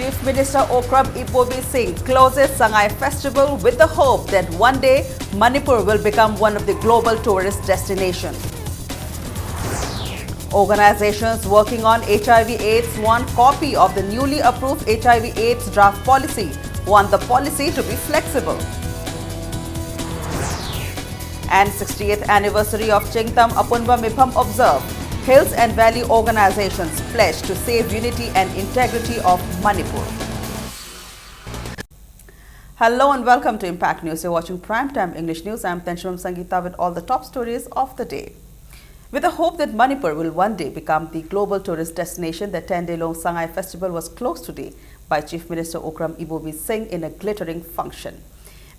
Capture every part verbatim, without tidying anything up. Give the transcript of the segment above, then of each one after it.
Chief Minister Okram Ibobi Singh closes Sangai Festival with the hope that one day Manipur will become one of the global tourist destinations. Organizations working on H I V AIDS want copy of the newly approved H I V AIDS draft policy, want the policy to be flexible. And sixtieth anniversary of Chingtam Apunba Mipham observed. Hills and Valley organizations pledge to save unity and integrity of Manipur. Hello and welcome to Impact News. You're watching Primetime English News. I'm Tenshimam Sangeeta with all the top stories of the day. With the hope that Manipur will one day become the global tourist destination, the ten-day-long Sangai Festival was closed today by Chief Minister Okram Ibobi Singh in a glittering function.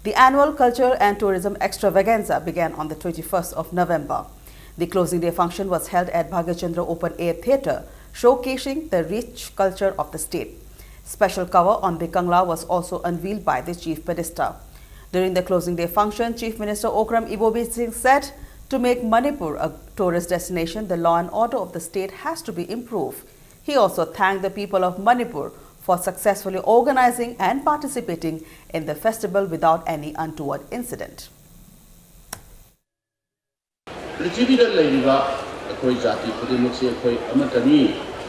The annual cultural and tourism extravaganza began on the twenty-first of November. The closing day function was held at Bhagyachandra Open Air Theatre, showcasing the rich culture of the state. Special cover on Bikangla was also unveiled by the Chief Minister. During the closing day function, Chief Minister Okram Ibobi Singh said, to make Manipur a tourist destination, the law and order of the state has to be improved. He also thanked the people of Manipur for successfully organizing and participating in the festival without any untoward incident. ꯄ꯭ꯔꯤꯊꯤꯕꯤꯗ ꯂꯩꯔꯤꯕ ꯑꯩꯈꯣꯏ ꯖꯥꯇꯤ ꯈꯨꯗꯤꯡꯃꯛꯁꯤ ꯑꯩꯈꯣꯏ ꯑꯃꯠꯇꯅꯤ꯫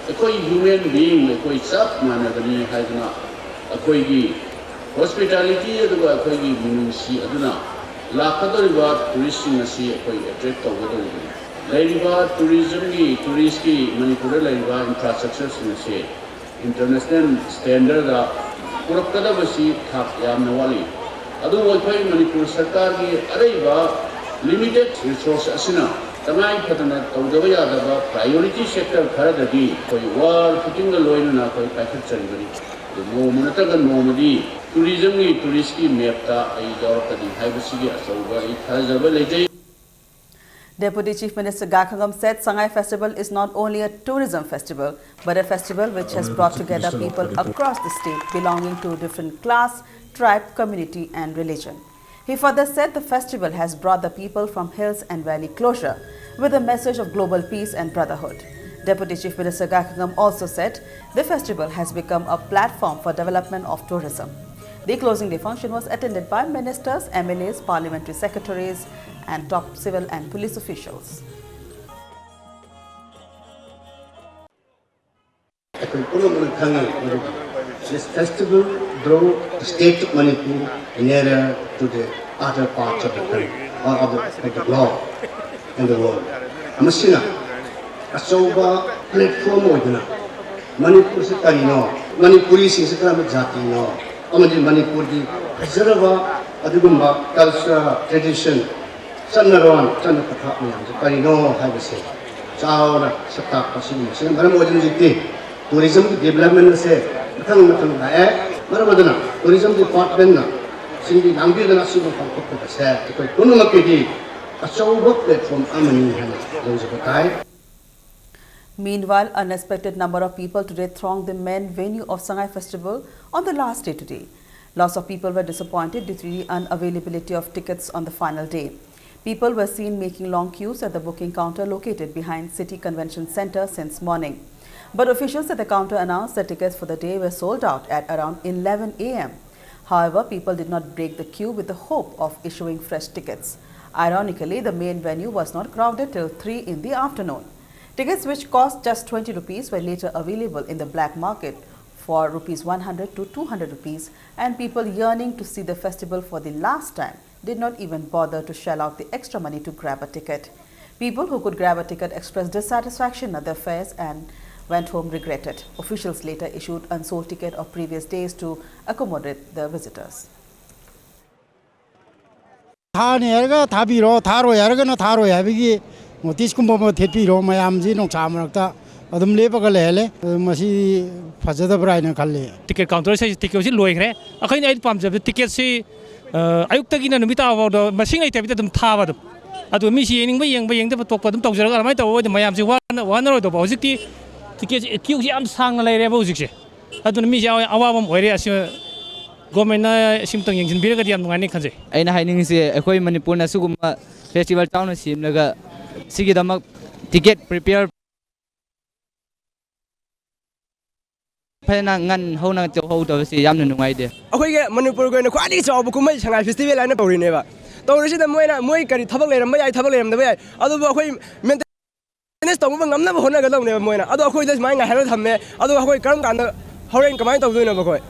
ꯑꯩꯈꯣꯏ human being, ꯑꯩꯈꯣꯏ ꯆꯞ ꯃꯥꯟꯅꯕꯅꯤ ꯍꯥꯏꯗꯨꯅ ꯑꯩꯈꯣꯏꯒꯤ hospitality ꯑꯗꯨꯒ ꯑꯩꯈꯣꯏꯒꯤ ꯃꯤꯅꯨꯡꯁꯤ ꯑꯗꯨꯅ ꯂꯥꯛꯀꯗꯧꯔꯤꯕ touristꯁꯤꯡ ꯑꯁꯤ ꯑꯩꯈꯣꯏ attract ꯇꯧꯒꯗꯧꯔꯤꯕꯅꯤ꯫ ꯂꯩꯔꯤꯕ tourismꯒꯤ, touristꯀꯤ ꯃꯅꯤꯄꯨꯔꯗ ꯂꯩꯔꯤꯕ infrastructureꯁꯤꯡ ꯑꯁꯤ international standardꯗ ꯄꯨꯔꯛꯀꯗꯕꯁꯤ ꯊꯥꯛ ꯌꯥꯝꯅ ꯋꯥꯠꯂꯤ꯫ ꯑꯗꯨꯕꯨ ꯑꯩꯈꯣꯏ ꯃꯅꯤꯄꯨꯔ ꯁꯔꯀꯥꯔꯒꯤ ꯑꯔꯩꯕ limited resource ꯑꯁꯤꯅ ꯇꯉꯥꯏ ꯐꯗꯅ ꯇꯧꯗꯕ ꯌꯥꯗꯕ priority sector ꯈꯔꯗꯗꯤ ꯑꯩꯈꯣꯏ ꯋꯥꯔ ꯐꯨꯇꯤꯡꯒ ꯂꯣꯏꯅꯅ ꯑꯩꯈꯣꯏ ꯄꯥꯏꯈꯠꯆꯔꯤꯕꯅꯤ꯫ ꯑꯗꯨ ꯅꯣꯡꯃ ꯅꯠꯇ꯭ꯔꯒ ꯅꯣꯡꯃꯗꯤ tourismꯒꯤ, touristꯀꯤ mapꯇ ꯑꯩ ꯌꯥꯎꯔꯛꯀꯅꯤ ꯍꯥꯏꯕꯁꯤꯒꯤ ꯑꯆꯧꯕ ꯑꯩ ꯊꯥꯖꯕ ꯂꯩꯖꯩ꯫ Deputy Chief Minister Ga Khangam said Sangai Festival is not only a tourism festival, but a festival which has brought together people across the state belonging to different class, tribe, community and religion. He further said the festival has brought the people from hills and valley closer with a message of global peace and brotherhood. Deputy Chief Minister Gaikhangam also said the festival has become a platform for development of tourism. The closing day function was attended by ministers, M L As, parliamentary secretaries, and top civil and police officials. ꯑꯩꯈꯣꯏ ꯄꯨꯝꯅꯃꯛꯅ ꯈꯪꯉꯤ ꯃꯗꯨꯗꯤ this festival draw the state of Manipur nearer to the other parts of the country or of the, of the globe and the world. ꯃꯁꯤꯅ ꯑꯆꯧꯕ platform ꯑꯣꯏꯗꯨꯅ ꯃꯅꯤꯄꯨꯔꯁꯤ ꯀꯔꯤꯅꯣ, ꯃꯅꯤꯄꯨꯔꯤꯁꯤꯡꯁꯤ ꯀꯔꯝꯕ ꯖꯥꯇꯤꯅꯣ, ꯑꯃꯗꯤ ꯃꯅꯤꯄꯨꯔꯒꯤ ꯐꯖꯔꯕ ꯑꯗꯨꯒꯨꯝꯕ culture, tradition, ꯆꯠꯅꯔꯣꯟ, ꯆꯠꯅ ꯄꯊꯥꯞ ꯃꯌꯥꯝꯁꯦ ꯀꯔꯤꯅꯣ ꯍꯥꯏꯕꯁꯦ ꯆꯥꯎꯅ ꯁꯛ ꯇꯥꯛꯄ ꯁꯤꯒꯨꯝꯕꯁꯤꯅ ꯃꯔꯝ ꯑꯣꯏꯗꯨꯅ ꯍꯧꯖꯤꯛꯇꯤ tourism development ꯑꯁꯦ ꯃꯊꯪ ꯃꯊꯪ ꯂꯥꯛꯑꯦ꯫ ꯃꯔꯝ ꯑꯗꯨꯅ tourism departmentꯅ ꯁꯤꯟꯕꯤ ꯂꯥꯡꯕꯤꯗꯨꯅ ꯑꯁꯤꯒꯨꯝꯕ ꯄꯥꯡꯊꯣꯛꯄ ꯑꯁꯦ ꯑꯩꯈꯣꯏ ꯄꯨꯝꯅꯃꯛꯀꯤꯗꯤ ꯑꯆꯧꯕ platform ꯑꯃꯅꯤ ꯍꯥꯏꯅ ꯂꯧꯖꯕ ꯇꯥꯏ꯫ Meanwhile, unexpected number of people today thronged the main venue of Sangai Festival on the last day today. Lots of people were disappointed due to the unavailability of tickets on the final day. People were seen making long queues at the booking counter located behind City Convention Centre since morning. But officials at the counter announced that tickets for the day were sold out at around eleven a m. However, people did not break the queue with the hope of issuing fresh tickets. Ironically, the main venue was not crowded till three in the afternoon. Tickets which cost just twenty rupees were later available in the black market for rupees one hundred to two hundred rupees, and people yearning to see the festival for the last time did not even bother to shell out the extra money to grab a ticket. People who could grab a ticket expressed dissatisfaction at their fares and went home regretted. Officials later issued unsold ticket of previous days to accommodate the visitors. ꯊꯥꯅꯤ ꯍꯥꯏꯔꯒ ꯊꯥꯕꯤꯔꯣ, ꯊꯥꯔꯣꯏ ꯍꯥꯏꯔꯒꯅ ꯊꯥꯔꯣꯏ ꯍꯥꯏꯕꯒꯤ noticeꯀꯨꯝꯕ ꯑꯃ ꯊꯦꯠꯄꯤꯔꯣ꯫ ꯃꯌꯥꯝꯁꯤ ꯅꯨꯡꯁꯥ ꯃꯔꯛꯇ ꯑꯗꯨꯝ ꯂꯦꯞꯄꯒ ꯂꯩꯍꯜꯂꯦ꯫ ꯑꯗꯨ ꯃꯁꯤ ꯐꯖꯗꯕ꯭ꯔꯥ ꯍꯥꯏꯅ ꯈꯜꯂꯤ꯫ Ticket counter ꯁꯤ ticket ꯁꯤ ꯂꯣꯏꯈ꯭ꯔꯦ꯫ ꯑꯩꯈꯣꯏꯅ ꯑꯩꯅ ꯄꯥꯝꯖꯕꯗ ticket ꯁꯤ ꯑꯌꯨꯛꯇꯒꯤꯅ ꯅꯨꯃꯤꯠ ꯇꯥꯕ ꯐꯥꯎꯗ ꯃꯁꯤꯡ ꯂꯩꯇꯕꯤꯗ ꯑꯗꯨꯝ ꯊꯥꯕ ꯑꯗꯨꯝ꯫ ꯑꯗꯨꯒ ꯃꯤꯁꯤ ꯌꯦꯡꯅꯤꯡꯕ ꯌꯦꯡꯕ, ꯌꯦꯡꯗꯕ ꯇꯣꯛꯄ ꯑꯗꯨꯝ ꯇꯧꯖꯔꯒ ꯑꯗꯨꯃꯥꯏꯅ ꯇꯧꯕ ꯑꯣꯏꯗꯤ ꯃꯌꯥꯝꯁꯤ ꯋꯥꯅ ꯋꯥꯅꯔꯣꯏꯗꯧꯕ꯫ ꯍꯧꯖꯤꯛꯇꯤ ticket ꯁꯤ queue ꯁꯤ ꯌꯥꯝ ꯁꯥꯡꯅ ꯂꯩꯔꯦꯕ ꯍꯧꯖꯤꯛꯁꯦ꯫ ꯑꯗꯨꯅ ꯃꯤꯁꯦ ꯑꯋꯥ- ꯑꯋꯥꯕ ꯑꯃ ꯑꯣꯏꯔꯦ꯫ ꯑꯁꯤ governmentꯅ ꯁꯤꯃꯇꯪ ꯌꯦꯡꯁꯤꯟꯕꯤꯔꯒꯗꯤ ꯌꯥꯝ ꯅꯨꯡꯉꯥꯏꯅꯤ ꯈꯟꯖꯩ꯫ ꯑꯩꯅ ꯍꯥꯏꯅꯤꯡꯉꯤꯁꯦ, ꯑꯩꯈꯣꯏ ꯃꯅꯤꯄꯨꯔꯅ ꯁꯤꯒꯨꯝꯕ festival ꯆꯥꯎꯅ ꯁꯦꯝꯂꯒ ꯁꯤꯒꯤꯗꯃꯛ ticket prepare ꯐꯖꯅ ꯉꯟ ꯍꯧꯅ ꯇꯧꯍꯧꯗꯕꯁꯤ ꯌꯥꯝꯅ ꯅꯨꯡꯉꯥꯏꯇꯦ꯫ ꯑꯩꯈꯣꯏꯒꯤ ꯃꯅꯤꯄꯨꯔꯒꯤ ꯑꯣꯏꯅ ꯈ꯭ꯋꯥꯏꯗꯒꯤ ꯆꯥꯎꯕ ꯀꯨꯝꯍꯩ ꯁꯉꯥꯏ ꯐꯦꯁꯇꯤꯚꯦꯜ ꯍꯥꯏꯅ ꯇꯧꯔꯤꯅꯦꯕ꯫ ꯇꯧꯔꯤꯁꯤꯗ ꯃꯣꯏꯅ, ꯃꯣꯏ ꯀꯔꯤ ꯊꯕꯛ ꯂꯩꯔꯝꯕ ꯌꯥꯏ, ꯊꯕꯛ ꯂꯩꯔꯝꯗꯕ ꯌꯥꯏ, ꯑꯗꯨꯕꯨ ꯑꯩꯈꯣꯏ ꯃꯦꯟꯇꯦꯅꯦꯟꯁ ꯇꯧꯕ ꯉꯝꯅꯕ ꯍꯣꯠꯅꯒꯗꯧꯅꯦꯕ ꯃꯣꯏꯅ꯫ ꯑꯗꯣ ꯑꯩꯈꯣꯏꯗ ꯁꯨꯃꯥꯏꯅ ꯉꯥꯏꯍꯜꯂ ꯊꯝꯃꯦ, ꯑꯗꯣ ꯑꯩꯈꯣꯏ ꯀꯔꯝ ꯀꯥꯟꯗ ꯍꯣꯔꯦꯟ ꯀꯃꯥꯏꯅ ꯇꯧꯗꯣꯏꯅꯣꯕ ꯑꯩꯈꯣꯏ?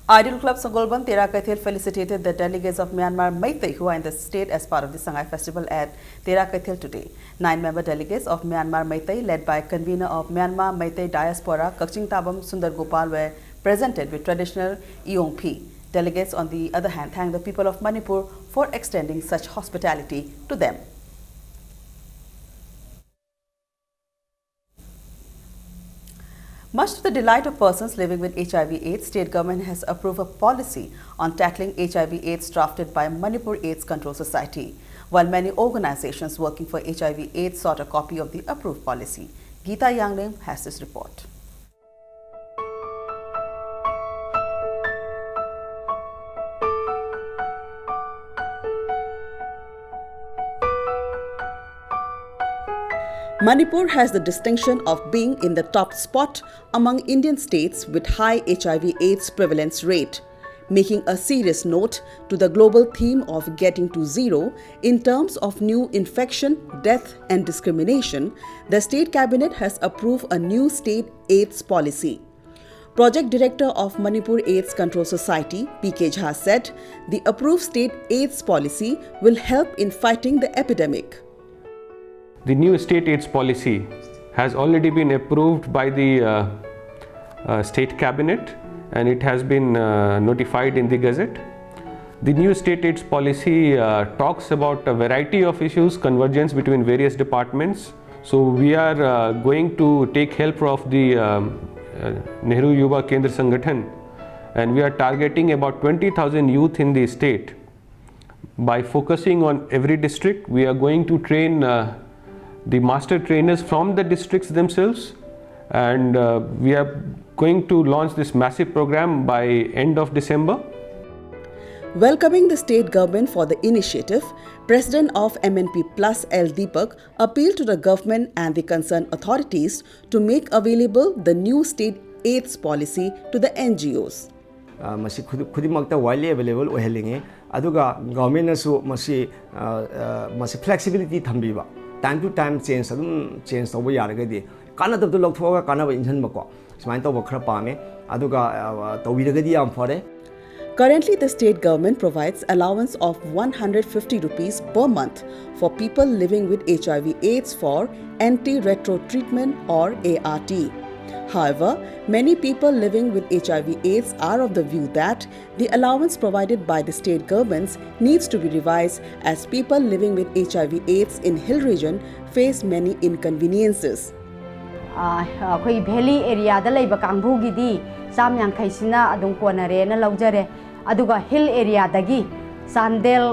Ideal Club Sangolband Tera Kaithel felicitated the delegates of Myanmar Meitei who are in the state as part of the Sangai Festival at Tera Kaithel today. Nine member delegates of Myanmar Meitei, led by convener of Myanmar Meitei Diaspora, Kakching Tabam Sundar Gopal, were presented with traditional Iongpi. Delegates, on the other hand, thanked the people of Manipur for extending such hospitality to them. Much to the delight of persons living with H I V AIDS, state government has approved a policy on tackling H I V AIDS drafted by Manipur AIDS Control Society. While many organizations working for H I V AIDS sought a copy of the approved policy, Geeta Yangnem has this report. Manipur has the distinction of being in the top spot among Indian states with high H I V AIDS prevalence rate, making a serious note to the global theme of getting to zero in terms of new infection, death, and discrimination. The state cabinet has approved a new state AIDS policy. Project Director of Manipur AIDS Control Society, P K Jha, said the approved state AIDS policy will help in fighting the epidemic. The new state AIDS policy has already been approved by the uh, uh, state cabinet, and it has been uh, notified in the gazette. The new state AIDS policy uh, talks about a variety of issues, convergence between various departments. So we are uh, going to take help of the um, uh, Nehru Yuva Kendra Sangathan, and we are targeting about twenty thousand youth in the state. By focusing on every district, we are going to train uh, the master trainers from the districts themselves, and uh, we are going to launch this massive program by end of December. Welcoming the state government for the initiative, President of M N P Plus L Deepak appealed to the government and the concerned authorities to make available the new state AIDS policy to the N G Os. ꯑ, ꯃꯁꯤ ꯈꯨꯗꯤ- ꯈꯨꯗꯤꯡꯃꯛꯇ ꯋꯥꯏꯗꯂꯤ ꯑꯦꯕꯦꯂꯦꯕꯜ ꯑꯣꯏꯍꯜꯂꯤꯉꯤ꯫ ꯑꯗꯨꯒ ꯒꯚꯔꯟꯃꯦꯟꯅꯁꯨ ꯃꯁꯤ ꯑ, ꯑ, ꯃꯁꯤ flexibility ꯊꯝꯕꯤꯕ, time two time change ꯑꯗꯨꯝ ꯆꯦꯟꯖ ꯇꯧꯕ ꯌꯥꯔꯒꯗꯤ, ꯀꯥꯟꯅꯗꯕꯗꯨ ꯂꯧꯊꯣꯛꯑꯒ ꯀꯥꯟꯅꯕ ꯏꯟꯁꯤꯟꯕꯀꯣ, ꯁꯨꯃꯥꯏꯅ ꯇꯧꯕ ꯈꯔ ꯄꯥꯝꯃꯦ꯫ ꯑꯗꯨꯒ ꯑ, ꯇꯧꯕꯤꯔꯒꯗꯤ ꯌꯥꯝ ꯐꯔꯦ꯫ Currently, the state government provides allowance of one hundred fifty rupees per month for people living with H I V AIDS for anti-retro treatment or A R T. However, many people living with H I V AIDS are of the view that the allowance provided by the state governments needs to be revised, as people living with H I V AIDS in hill region face many inconveniences. ꯑꯩꯈꯣꯏꯒꯤ valley ꯑꯦꯔꯤꯌꯥꯗ ꯂꯩꯕ ꯀꯥꯡꯕꯨꯒꯤꯗꯤ ꯆꯥꯝ ꯌꯥꯡꯈꯩꯁꯤꯅ ꯑꯗꯨꯝ ꯀꯣꯟꯅꯔꯦꯅ ꯂꯧꯖꯔꯦ꯫ ꯑꯗꯨꯒ hill ꯑꯦꯔꯤꯌꯥꯗꯒꯤ Chandel,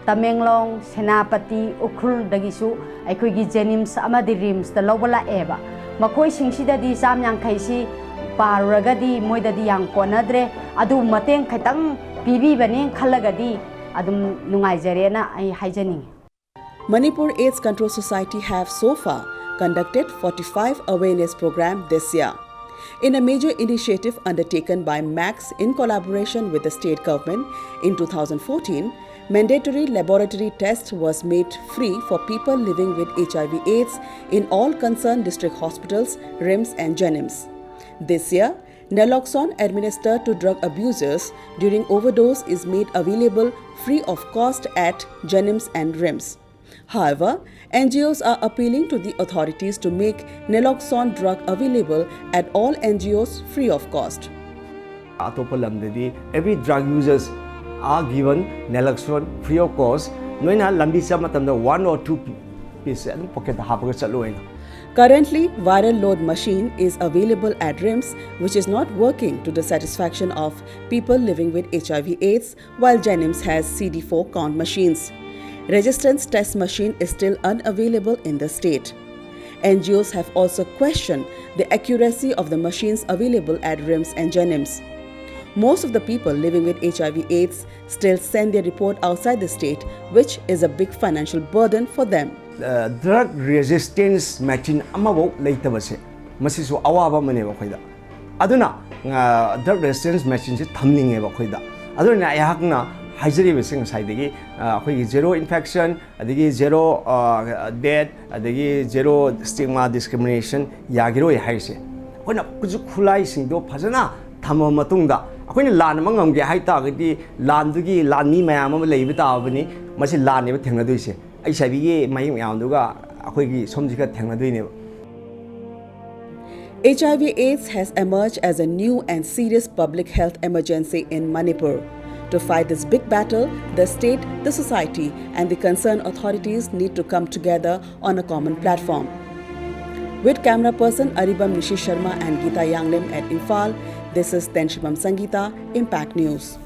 Tamenglong, Senapati, ꯎꯈ꯭ꯔꯨꯜꯗꯒꯤꯁꯨ ꯑꯩꯈꯣꯏꯒꯤ ꯖꯦꯅꯤꯝꯁ ꯑꯃꯗꯤ ꯔꯤꯝꯁꯇ ꯂꯧꯕ ꯂꯥꯛꯑꯦꯕ꯫ ꯃꯈꯣꯏꯁꯤꯡꯁꯤꯗꯗꯤ ꯆꯥꯝ ꯌꯥꯡꯈꯩꯁꯤ ꯄꯥꯔꯨꯔꯒꯗꯤ ꯃꯣꯏꯗꯗꯤ ꯌꯥꯝ ꯀꯣꯟꯅꯗ꯭ꯔꯦ꯫ ꯑꯗꯨ ꯃꯇꯦꯡ ꯈꯤꯇꯪ ꯄꯤꯕꯤꯕꯅꯦ ꯈꯜꯂꯒꯗꯤ ꯑꯗꯨꯝ ꯅꯨꯡꯉꯥꯏꯖꯔꯦꯅ ꯑꯩ ꯍꯥꯏꯖꯅꯤꯡꯉꯤ꯫ Manipur AIDS Control Society have so far conducted forty-five awareness program this year. In a major initiative undertaken by MACS in collaboration with the state government in two thousand fourteen, mandatory laboratory test was made free for people living with H I V AIDS in all concerned district hospitals, RIMS and JNIMS. This year, naloxone administered to drug abusers during overdose is made available free of cost at JNIMS and RIMS. However, N G Os are appealing to the authorities to make naloxone drug available at all N G Os free of cost. ꯑꯇꯣꯞꯄ ꯂꯝꯗꯗꯤ every drug users are given naloxone free of cost. ꯅꯣꯏꯅ ꯂꯝꯕꯤ ꯆꯠꯄ ꯃꯇꯝꯗ one or two piece ꯑꯗꯨꯝ ꯄꯣꯀꯦꯠꯇ ꯍꯥꯞꯄꯒ ꯆꯠꯂꯣ ꯍꯥꯏꯅ꯫ Currently, viral load machine is available at RIMS, which is not working to the satisfaction of people living with H I V AIDS, while JNIMS has C D four count machines. Resistance test machine is still unavailable in the state. N G Os have also questioned the accuracy of the machines available at RIMS and JNIMS. Most of the people living with H I V AIDS still send their report outside the state, which is a big financial burden for them. Drug resistance machine ꯑꯃꯐꯥꯎ ꯂꯩꯇꯕꯁꯦ, ꯃꯁꯤꯁꯨ ꯑꯋꯥꯕ ꯑꯃꯅꯦꯕ ꯑꯩꯈꯣꯏꯗ꯫ ꯑꯗꯨꯅ drug ꯔꯦꯁꯤꯁꯇꯦꯟꯁ ꯃꯦꯁꯤꯟꯁꯤ ꯊꯝꯅꯤꯡꯉꯦꯕ ꯑꯩꯈꯣꯏꯗ꯫ ꯑꯗꯨꯅ ꯑꯩꯍꯥꯛꯅ ꯍꯥꯏꯖꯔꯤꯕꯁꯤ ꯉꯁꯥꯏꯗꯒꯤ ꯑ, ꯑꯩꯈꯣꯏꯒꯤ ꯖꯦꯔꯣ ꯏꯟꯐꯦꯛꯁꯟ, ꯑꯗꯒꯤ ꯖꯦꯔꯣ ꯗꯦꯠ, ꯑꯗꯒꯤ ꯖꯦꯔꯣ ꯁ꯭ꯇꯤꯒꯃꯥ ꯗꯤꯁꯀ꯭ꯔꯤꯃꯤꯅꯦꯁꯟ ꯌꯥꯈꯤꯔꯣꯏ ꯍꯥꯏꯔꯤꯁꯦ꯫ ꯑꯩꯈꯣꯏꯅ ꯈꯨꯠꯁꯨ ꯈꯨꯠꯂꯥꯏꯁꯤꯡꯗꯣ ꯐꯖꯅ ꯊꯝꯃ ꯃꯇꯨꯡꯗ, ꯑꯩꯈꯣꯏꯅ ꯂꯥꯟ ꯑꯃ ꯉꯝꯒꯦ ꯍꯥꯏ ꯇꯥꯔꯒꯗꯤ ꯂꯥꯟꯗꯨꯒꯤ ꯂꯥꯟꯃꯤ ꯃꯌꯥꯝ ꯑꯃ ꯂꯩꯕ ꯇꯥꯕꯅꯤ꯫ ꯃꯁꯤ ꯂꯥꯟꯅꯦꯕ ꯊꯦꯡꯅꯗꯣꯏꯁꯦ꯫ ꯑꯩꯆ ꯑꯥꯏ ꯚꯤꯒꯤ ꯃꯍꯤꯛ ꯃꯌꯥꯝꯗꯨꯒ ꯑꯩꯈꯣꯏꯒꯤ ꯁꯣꯝꯁꯤꯒ ꯊꯦꯡꯅꯗꯣꯏꯅꯦꯕ꯫ H I V AIDS has emerged as a new and serious public health emergency in Manipur. To fight this big battle, the state, the society, and the concerned authorities need to come together on a common platform. With camera person Aribam Nishi Sharma and Geeta Yanglim at Imphal, this is Tenshibam Sangeeta, Impact News.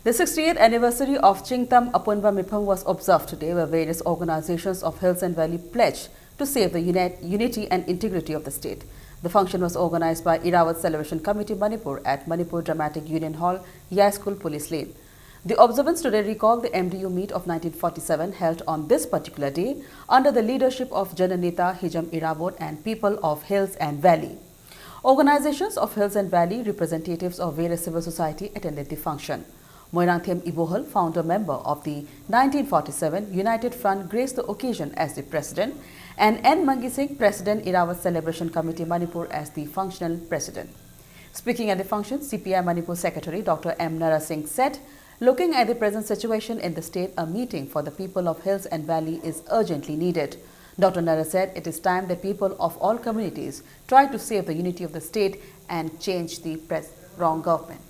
The sixtieth anniversary of Chingtam Apunba Mipham was observed today, where various organizations of Hills and Valley pledged to save the uni-, unity and integrity of the state. The function was organized by Irawat Celebration Committee Manipur at Manipur Dramatic Union Hall, Yai School, Police Lane. The observance today recalled the M D U meet of nineteen forty-seven, held on this particular day under the leadership of Jananeta Hijam Irawat and people of Hills and Valley. Organizations of Hills and Valley, representatives of various civil society attended the function. Moirangthem Ibohal, founder member of the nineteen forty-seven United Front, graced the occasion as the president, and N Mangi Singh, president, Irawat Celebration Committee Manipur, as the functional president. Speaking at the function, C P I Manipur secretary Doctor M Nara Singh said, "Looking at the present situation in the state, a meeting for the people of Hills and Valley is urgently needed." Doctor Nara said it is time that people of all communities try to save the unity of the state and change the pres-, wrong government.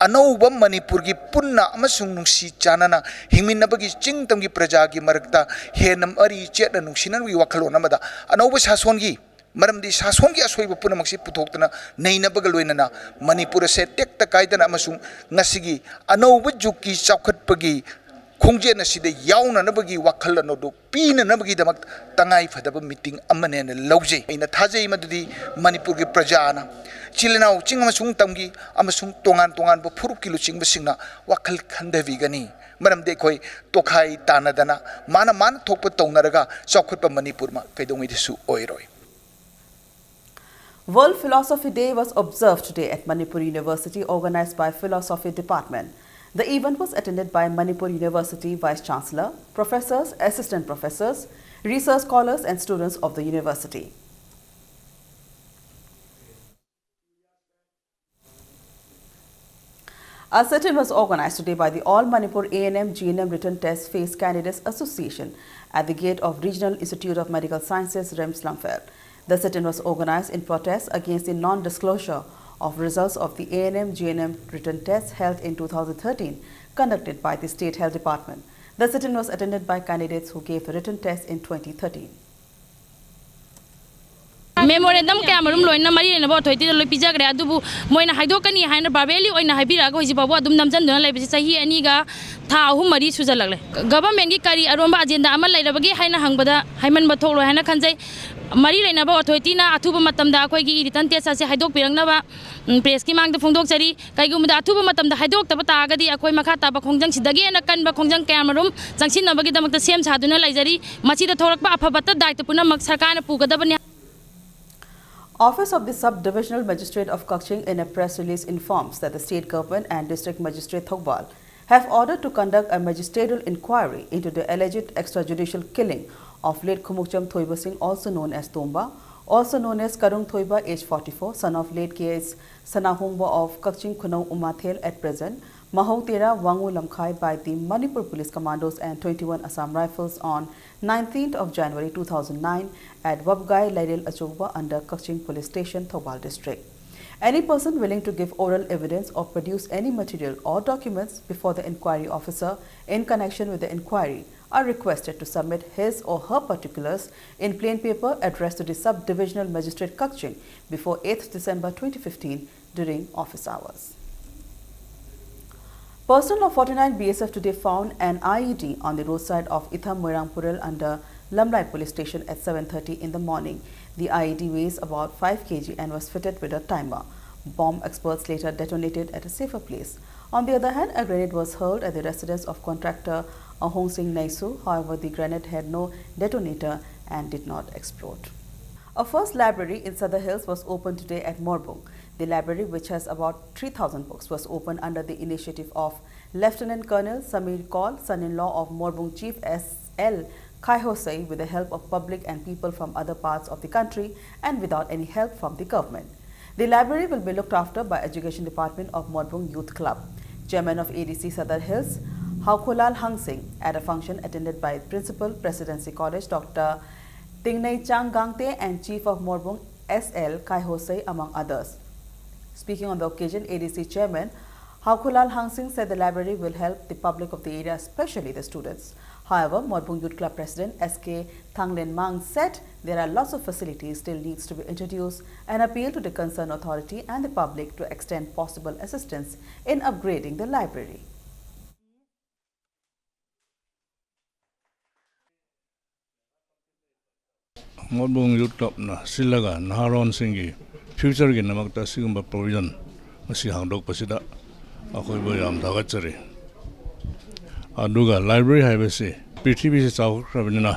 ꯑꯅꯧꯕ ꯃꯅꯤꯄꯨꯔꯒꯤ ꯄꯨꯟꯅ ꯑꯃꯁꯨꯡ ꯅꯨꯡꯁꯤ ꯆꯥꯟꯅꯅ ꯍꯤꯡꯃꯤꯟꯅꯕꯒꯤ ꯆꯤꯡ ꯇꯝꯒꯤ ꯄ꯭ꯔꯖꯥꯒꯤ ꯃꯔꯛꯇ ꯍꯦꯟꯅ ꯃꯔꯤ ꯆꯦꯠꯅ ꯅꯨꯡꯁꯤꯅꯕꯒꯤ ꯋꯥꯈꯜꯂꯣꯟ ꯑꯃꯗ ꯑꯅꯧꯕ ꯁꯥꯁꯣꯟꯒꯤ, ꯃꯔꯝꯗꯤ ꯁꯥꯁꯣꯟꯒꯤ ꯑꯁꯣꯏꯕ ꯄꯨꯝꯅꯃꯛꯁꯤ ꯄꯨꯊꯣꯛꯇꯨꯅ ꯅꯩꯅꯕꯒ ꯂꯣꯏꯅꯅ ꯃꯅꯤꯄꯨꯔ ꯑꯁꯦ ꯇꯦꯛꯇ ꯀꯥꯏꯗꯅ ꯑꯃꯁꯨꯡ ꯉꯁꯤꯒꯤ ꯑꯅꯧꯕ ꯖꯨꯒꯀꯤ ꯆꯥꯎꯈꯠꯄꯒꯤ ꯈꯣꯡꯖꯦꯜ ꯑꯁꯤꯗ ꯌꯥꯎꯅꯅꯕꯒꯤ ꯋꯥꯈꯜꯂꯣꯟ ꯑꯗꯨ ꯄꯤꯅꯅꯕꯒꯤꯗꯃꯛ ꯇꯉꯥꯏ ꯐꯗꯕ ꯃꯤꯇꯤꯡ ꯑꯃꯅꯦꯅ ꯂꯧꯖꯩ꯫ ꯑꯩꯅ ꯊꯥꯖꯩ ꯃꯗꯨꯗꯤ ꯃꯅꯤꯄꯨꯔꯒꯤ ꯄ꯭ꯔꯖꯥꯅ, ꯏꯆꯤꯜ ꯏꯅꯥꯎ ꯆꯤꯡ ꯑꯃꯁꯨꯡ ꯇꯝꯒꯤ ꯑꯃꯁꯨꯡ ꯇꯣꯉꯥꯟ ꯇꯣꯉꯥꯟꯕ ꯐꯨꯔꯨꯞꯀꯤ ꯂꯨꯆꯤꯡꯕꯁꯤꯡꯅ ꯋꯥꯈꯜ ꯈꯟꯊꯕꯤꯒꯅꯤ꯫ ꯃꯔꯝꯗꯤ ꯑꯩꯈꯣꯏ ꯇꯣꯈꯥꯏ ꯇꯥꯅꯗꯅ ꯃꯥꯅ ꯃꯥꯅ ꯊꯣꯛꯄ ꯇꯧꯅꯔꯒ ꯆꯥꯎꯈꯠꯄ ꯃꯅꯤꯄꯨꯔ ꯑꯃ ꯀꯩꯗꯧꯉꯩꯗꯁꯨ ꯑꯣꯏꯔꯣꯏ꯫ World Philosophy Day was observed today at Manipur University, organized by Philosophy Department. The event was attended by Manipur University Vice Chancellor, professors, assistant professors, research scholars, and students of the university. A sit-in was organized today by the All Manipur A N M G N M Written Test Phase Candidates Association at the gate of Regional Institute of Medical Sciences, RIMS Lamphel. The sit-in was organized in protest against the non-disclosure of results of the A N M G N M written test held in two thousand thirteen, conducted by the State Health Department. The sit-in was attended by candidates who gave the written test in twenty thirteen. Memorandum ꯀꯌꯥ ꯃꯔꯨꯝ ꯂꯣꯏꯅ ꯃꯔꯤ ꯂꯩꯅꯕ ꯑꯣꯊꯣꯔꯤꯇꯤꯗ ꯂꯣꯏ ꯄꯤꯖꯈ꯭ꯔꯦ꯫ ꯑꯗꯨꯕꯨ ꯃꯣꯏꯅ ꯍꯥꯏꯗꯣꯛꯀꯅꯤ ꯍꯥꯏꯅ ꯚꯥꯔꯕꯦꯂꯤ ꯑꯣꯏꯅ ꯍꯥꯏꯕꯤꯔꯛꯑꯒ ꯍꯧꯖꯤꯛ ꯐꯥꯎꯕ ꯑꯗꯨꯝ ꯅꯝꯁꯤꯟꯗꯨꯅ ꯂꯩꯕꯁꯤ ꯆꯍꯤ ꯑꯅꯤꯒ ꯊꯥ ꯑꯍꯨꯝ ꯃꯔꯤ ꯁꯨꯖꯜꯂꯛꯂꯦ꯫ ꯒꯚꯔꯟꯃꯦꯟꯒꯤ ꯀꯔꯤ ꯑꯔꯣꯟꯕ ꯑꯖꯦꯟꯗꯥ ꯑꯃ ꯂꯩꯔꯕꯒꯦ ꯍꯥꯏꯅ ꯍꯪꯕꯗ ꯍꯥꯏꯃꯟꯕ ꯊꯣꯛꯂꯣꯏ ꯍꯥꯏꯅ ꯈꯟꯖꯩ꯫ ꯃꯔꯤ ꯂꯩꯅꯕ ꯑꯣꯊꯣꯔꯤꯇꯤꯅ ꯑꯊꯨꯕ ꯃꯇꯝꯗ ꯑꯩꯈꯣꯏꯒꯤ ꯏ ꯔꯤꯇꯟ ꯇꯦꯁ ꯑꯁꯤ ꯍꯥꯏꯗꯣꯛꯄꯤꯔꯛꯅꯕ ꯎꯝ, ꯄ꯭ꯔꯦꯁꯀꯤ ꯃꯥꯡꯗ ꯐꯣꯡꯗꯣꯛꯆꯔꯤ꯫ ꯀꯩꯒꯨꯝꯕꯗ ꯑꯊꯨꯕ ꯃꯇꯝꯗ ꯍꯥꯏꯗꯣꯛꯇꯕ ꯇꯥꯔꯒꯗꯤ ꯑꯩꯈꯣꯏ ꯃꯈꯥ ꯇꯥꯕ ꯈꯣꯡꯖꯪꯁꯤꯗꯒꯤ ꯍꯦꯟꯅ ꯀꯟꯕ ꯈꯣꯡꯖꯪ ꯀꯌꯥꯃꯔꯨꯝ ꯆꯪꯁꯤꯟꯅꯕꯒꯤꯗꯃꯛꯇ ꯁꯦꯝ ꯁꯥꯗꯨꯅ ꯂꯩꯖꯔꯤ꯫ ꯃꯁꯤꯗ ꯊꯣꯛꯂꯛꯄ ꯑꯐꯕꯇ ꯗꯥꯏꯇ ꯄꯨꯝꯅꯃꯛ ꯁꯔꯀꯥꯔꯅ ꯄꯨꯒꯗꯕꯅꯤ꯫ Office of the Sub-Divisional Magistrate of Kakching in a press release informs that the state government and District Magistrate Thoubal have ordered to conduct a magisterial inquiry into the alleged extrajudicial killing of late Khumukcham Thoiba Singh, also known as Tomba, also known as Karung Thoiba, age forty-four, son of late K S Sanahongba of Kakching Khunou Umathel, at present Mahou Tera, Wangu Lamkhai, by the Manipur Police Commandos and twenty-one Assam Rifles on nineteenth of January two thousand nine at Wapgai Lairel Achokba under Kakching Police Station, Thoubal District. Any person willing to give oral evidence or produce any material or documents before the inquiry officer in connection with the inquiry are requested to submit his or her particulars in plain paper addressed to the Sub-Divisional Magistrate Kakching before eighth December twenty fifteen during office hours. Personnel of forty-nine B S F today found an I E D on the roadside of Itham Moirangpural under Lamlai Police Station at seven thirty in the morning. The I E D weighs about five K G and was fitted with a timer. Bomb experts later detonated at a safer place. On the other hand, a grenade was hurled at the residence of contractor Ahong Singh Naisu. However, the grenade had no detonator and did not explode. A first library in Sadar Hills was opened today at Morbung. The library, which has about three thousand books, was opened under the initiative of Lieutenant Colonel Samir Kaul, son-in-law of Morbung Chief S L Khaihosei, with the help of public and people from other parts of the country and without any help from the government. The library will be looked after by Education Department of Morbung Youth Club. Chairman of A D C Sadar Hills, Haokholal Hangsing, at a function attended by Principal, Presidency College, Doctor Tingnei Chang Gangte, and Chief of Morbung S L Khaihosei, among others. Speaking on the occasion, A D C Chairman Haokholal Hangsing said the library will help the public of the area, especially the students. However, Morbung Youth Club President S K Thanglen Mang said there are lots of facilities still needs to be introduced and appeal to the concerned authority and the public to extend possible assistance in upgrading the library. ꯃꯣꯠꯕꯨꯡ ꯌꯨꯠ ꯀ꯭ꯂꯕꯅ ꯁꯤꯜꯂꯒ ꯅꯍꯥꯔꯣꯟꯁꯤꯡꯒꯤ ꯐ꯭ꯌꯨꯆꯔꯒꯤꯗꯃꯛꯇ ꯑꯁꯤꯒꯨꯝꯕ ꯄ꯭ꯔꯣꯕꯤꯖꯟ ꯃꯁꯤ ꯍꯥꯡꯗꯣꯛꯄꯁꯤꯗ ꯑꯩꯈꯣꯏꯕꯨ ꯌꯥꯝ ꯊꯥꯒꯠꯆꯔꯤ꯫ ꯑꯗꯨꯒ library ꯍꯥꯏꯕꯁꯤ ꯄ꯭ꯔꯤꯊꯤꯕꯤꯁꯤ ꯆꯥꯎꯈꯠꯈ꯭ꯔꯕꯅꯤꯅ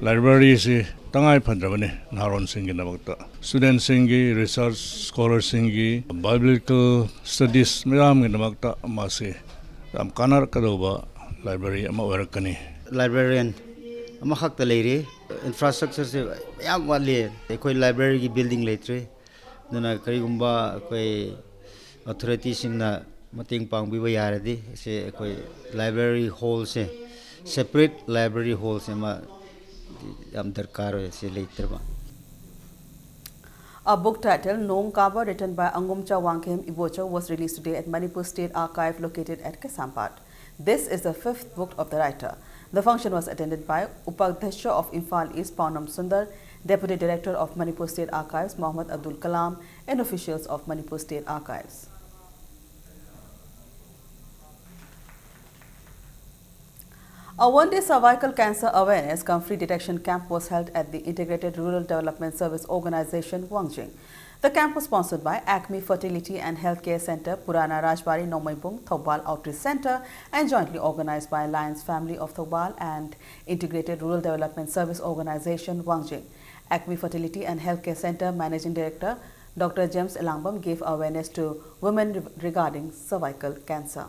ꯂꯥꯏꯕ꯭ꯔꯦꯔꯤꯁꯤ ꯇꯉꯥꯏ ꯐꯗ꯭ꯔꯕꯅꯤ ꯅꯍꯥꯔꯣꯟꯁꯤꯡꯒꯤꯗꯃꯛꯇ꯫ ꯁ꯭ꯇꯨꯗꯦꯟꯁꯤꯡꯒꯤ, research ꯁ꯭ꯀꯣꯂꯔꯁꯤꯡꯒꯤ, ꯕꯥꯏꯕ꯭ꯂꯤꯀꯦꯜ studies ꯃꯌꯥꯝꯒꯤꯗꯃꯛꯇ ꯃꯥꯁꯤ ꯌꯥꯝ ꯀꯥꯟꯅꯔꯛꯀꯗꯧꯕ ꯂꯥꯏꯕ꯭ꯔꯦꯔꯤ ꯑꯃ ꯑꯣꯏꯔꯛꯀꯅꯤ꯫ ꯂꯥꯏꯕ꯭ꯔꯦꯔꯤꯌꯟ ꯑꯃꯈꯛꯇ ꯂꯩꯔꯤ꯫ ꯏꯟꯐ꯭ꯔꯥꯁ꯭ꯇ꯭ꯔꯛꯆꯔꯁꯦ ꯌꯥꯝ ꯋꯥꯠꯂꯤ꯫ ꯑꯩꯈꯣꯏ ꯂꯥꯏꯕ꯭ꯔꯦꯔꯤꯒꯤ ꯕꯤꯜꯗꯤꯡ ꯂꯩꯇ꯭ꯔꯤ꯫ ꯑꯗꯨꯅ ꯀꯔꯤꯒꯨꯝꯕ ꯑꯩꯈꯣꯏ ꯑꯣꯊꯣꯔꯤꯇꯤꯁꯤꯡꯅ ꯃꯇꯦꯡ ꯄꯥꯡꯕꯤꯕ ꯌꯥꯔꯗꯤ ꯁꯤ ꯑꯩꯈꯣꯏ ꯂꯥꯏꯕ꯭ꯔꯦꯔꯤ ꯍꯣꯜꯁꯦ, ꯁꯦꯄꯔꯦꯠ ꯂꯥꯏꯕ꯭ꯔꯦꯔꯤ ꯍꯣꯜꯁꯦ ꯑꯃ ꯌꯥꯝ ꯗꯔꯀꯥꯔ ꯑꯣꯏ, ꯁꯤ ꯂꯩꯇ꯭ꯔꯕ꯫ A book titled Nong Kaba, written by Angumcha Wangkhem Ibocha, was released today at Manipur State Archive located at Kaisampad. This is the fifth book of the writer. The function was attended by Upadhyaksh of Imphal East, Paonam Sundar, Deputy Director of Manipur State Archives, Mohammad Abdul Kalam, and officials of Manipur State Archives. A one-day cervical cancer awareness cum free detection camp was held at the Integrated Rural Development Service Organization, Wangjing. The camp was sponsored by Acme Fertility and Healthcare Center, Purana Rajbari, Nongmeibung, Thoubal Outreach Center, and jointly organized by Lions Family of Thoubal and Integrated Rural Development Service Organization, Wangjing. Acme Fertility and Healthcare Center Managing Director Doctor James Elangbam gave awareness to women re- regarding cervical cancer.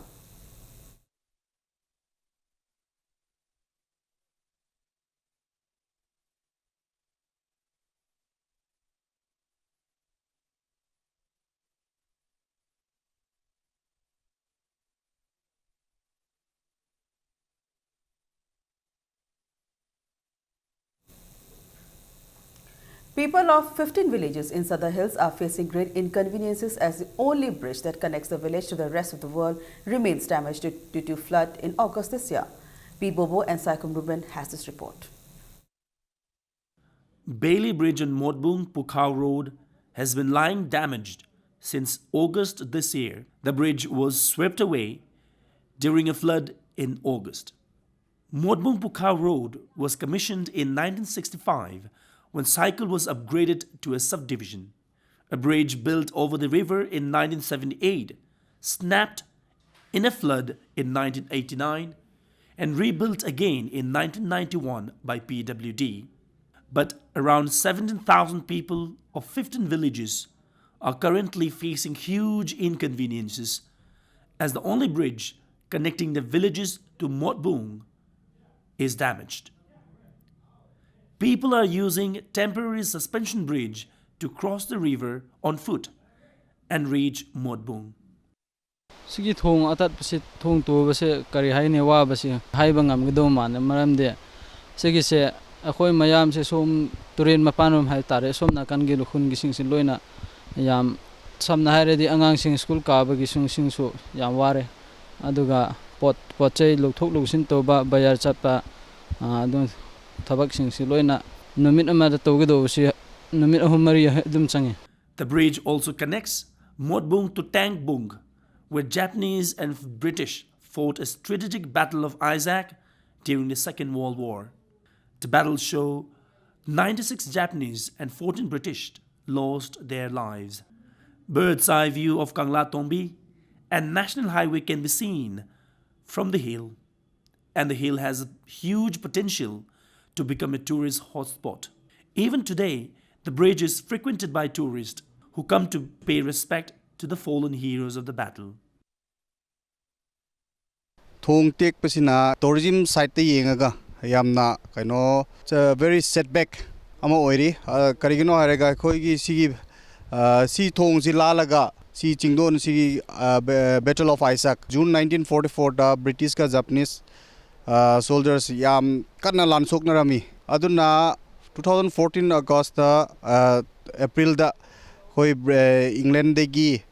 People of fifteen villages in Sadar Hills are facing great inconveniences as the only bridge that connects the village to the rest of the world remains damaged due, due to flood in August this year. P Bobo and Saikum Ruben has this report. Bailey Bridge on Motbung Pukhao Road has been lying damaged since August this year. The bridge was swept away during a flood in August. Motbung Pukhao Road was commissioned in nineteen sixty-five when Saikul was upgraded to a subdivision. A bridge built over the river in nineteen seventy-eight snapped in a flood in nineteen eighty-nine and rebuilt again in nineteen ninety-one by P W D. But around seventeen thousand people of fifteen villages are currently facing huge inconveniences as the only bridge connecting the villages to Motbung is damaged. People are using temporary suspension bridge to cross the river on foot and reach Motbung. ꯁꯤꯒꯤ ꯊꯣꯡ ꯑꯇꯠꯄꯁꯤ, ꯊꯣꯡ ꯇꯨꯕꯁꯦ ꯀꯔꯤ ꯍꯥꯏꯅꯤ, ꯋꯥꯕꯁꯤ ꯍꯥꯏꯕ ꯉꯝꯒꯗꯧ ꯃꯥꯟꯗꯦ꯫ ꯃꯔꯝꯗꯤ ꯁꯤꯒꯤꯁꯦ ꯑꯩꯈꯣꯏ ꯃꯌꯥꯝꯁꯦ ꯁꯣꯝ ꯇꯨꯔꯦꯟ ꯃꯄꯥꯟꯔꯣꯝ ꯍꯥꯏ ꯇꯥꯔꯦ, ꯁꯣꯝ ꯅꯥꯀꯟꯒꯤ ꯈꯨꯟꯒꯤꯁꯤꯡꯁꯤ ꯂꯣꯏꯅ ꯌꯥꯝ, ꯁꯝꯅ ꯍꯥꯏꯔꯗꯤ ꯑꯉꯥꯡꯁꯤꯡ ꯁ꯭ꯀꯨꯜ ꯀꯥꯕꯒꯤ ꯁꯤꯡꯁꯨ ꯌꯥꯝ ꯋꯥꯔꯦ꯫ ꯑꯗꯨꯒ ꯄꯣꯠ, ꯄꯣꯠ ꯆꯩ ꯂꯧꯊꯣꯛ ꯂꯧꯁꯤꯟ ꯇꯧꯕ, ꯕꯖꯥꯔ ꯆꯠꯄ, ꯑꯗꯨꯝ ꯊꯕꯛꯁꯤꯡꯁꯤ ꯂꯣꯏꯅ ꯅꯨꯃꯤꯠ ꯑꯃꯗ ꯇꯧꯒꯗꯧꯕꯁꯤ ꯅꯨꯃꯤꯠ ꯑꯍꯨꯝ ꯃꯔꯤ ꯑꯗꯨꯝ ꯆꯪꯉꯤ꯫ The bridge also connects Motbung to Tangbung, where Japanese and British fought a strategic battle of Isaac during the Second World War. The battles show ninety-six Japanese and fourteen British lost their lives. Bird's eye view of Kangla Tongbi and National Highway can be seen from the hill, and the hill has a huge potential to become a tourist hotspot. Even today, the bridge is frequented by tourists who come to pay respect to the fallen heroes of the battle. ꯊꯣꯡ ꯇꯦꯛꯄꯁꯤꯅ tourism ꯁꯥꯏꯠꯇ ꯌꯦꯡꯉꯒ ꯌꯥꯝꯅ ꯀꯩꯅꯣ, very setback ꯑꯃ ꯑꯣꯏꯔꯤ꯫ ꯑ, ꯀꯔꯤꯒꯤꯅꯣ ꯍꯥꯏꯔꯒ ꯑꯩꯈꯣꯏꯒꯤ ꯁꯤꯒꯤ, ꯑ, ꯁꯤ ꯊꯣꯡꯁꯤ ꯂꯥꯜꯂꯒ ꯁꯤ ꯆꯤꯡꯗꯣꯟꯁꯤꯒꯤ, ꯑ, Battle of Aisak, June nineteen forty fourꯗ ꯕ꯭ꯔꯤꯇꯤꯁꯀ ꯖꯄꯅꯤꯁ, ꯑ, ꯁꯣꯜꯖꯔꯁ ꯌꯥꯝ ꯀꯟꯅ ꯂꯥꯟꯊꯣꯛꯅꯔꯝꯃꯤ꯫ ꯑꯗꯨꯅ two thousand fourteen Augustꯇ, ꯑ, Aprilꯗ ꯑꯩꯈꯣꯏ ꯕ꯭ꯔ-, ꯏꯪꯂꯦꯟꯗꯒꯤ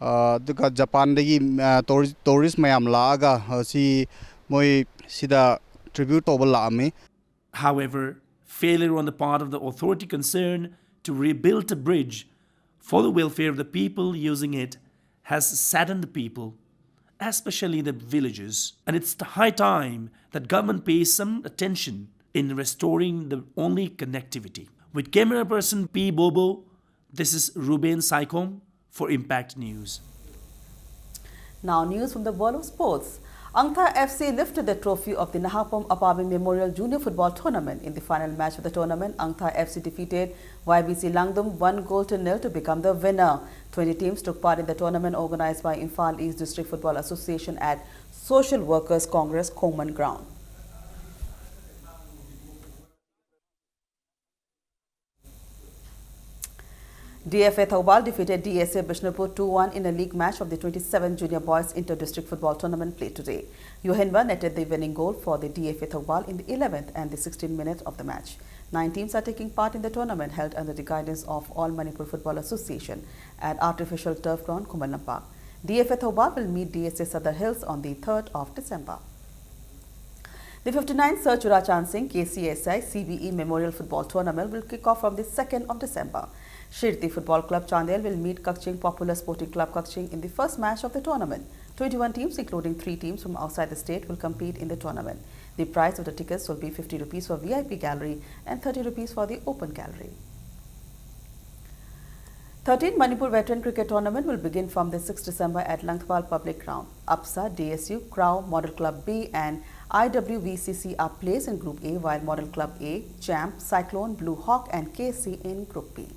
ꯑ, ꯑꯗꯨꯒ ꯖꯄꯥꯟꯗꯒꯤ, ꯑ, ꯇꯨꯔꯤ-, ꯇꯨꯔꯤꯁ ꯃꯌꯥꯝ ꯂꯥꯛꯑꯒ, ꯑ, ꯁꯤ ꯃꯣꯏ ꯁꯤꯗ tribute ꯇꯧꯕ ꯂꯥꯛꯑꯝꯃꯤ꯫ However, failure on the part of the authority concerned to rebuild a bridge for the welfare of the people using it has saddened the people, especially the villagers. And it's the high time that government pays some attention in restoring the only connectivity. With camera person P Bobo, this is Ruben Saikom for Impact News. Now, news from the world of sports. Angtha F C lifted the trophy of the Nahapom Apabing Memorial Junior Football Tournament. In the final match of the tournament, Angtha F C defeated Y B C Langdum one goal to nil to become the winner. Twenty teams took part in the tournament organized by Imphal East District Football Association at Social Workers Congress, Khoman Ground. D F A Thoubal defeated D S A Bishnupur two one in a league match of the twenty-seven Junior Boys Inter-District Football Tournament played today. Yohinba netted the winning goal for the D F A Thoubal in the eleventh and the sixteenth minute of the match. Nine teams are taking part in the tournament held under the guidance of All Manipur Football Association at artificial turf ground Khuman Lampak. D F A Thoubal will meet D S A Sadar Hills on the third of December. The fifty-ninth Sir Churachan Singh K C S I C B E Memorial Football Tournament will kick off from the second of December. Shirdi Football Club Chandel will meet Kakching Popular Sporting Club Kakching in the first match of the tournament. Twenty-one teams, including three teams from outside the state, will compete in the tournament. The price of the tickets will be fifty rupees for V I P gallery and thirty rupees for the open gallery. thirteenth Manipur Veteran Cricket Tournament will begin from the sixth December at Lanthwal Public Ground. APSA, D S U, Crow, Model Club B and I W V C C are placed in Group A, while Model Club A, Champ, Cyclone, Blue Hawk and K C in Group B.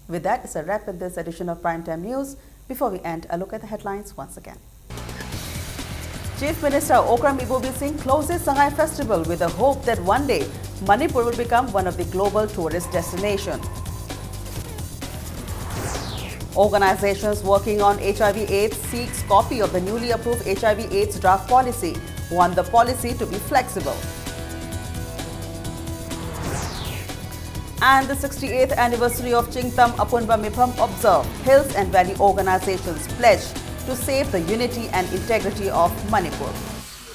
With that, it's a wrap in this edition of Primetime News. Before we end, a look at the headlines once again. Chief Minister Okram Ibobi Singh closes Sangai Festival with the hope that one day Manipur will become one of the global tourist destinations. Organizations working on H I V AIDS seeks copy of the newly approved H I V AIDS draft policy, want the policy to be flexible. And the sixty-eighth anniversary of Chingtam Apunba Mipham observed. Hills and Valley organizations pledge to save the unity and integrity of Manipur.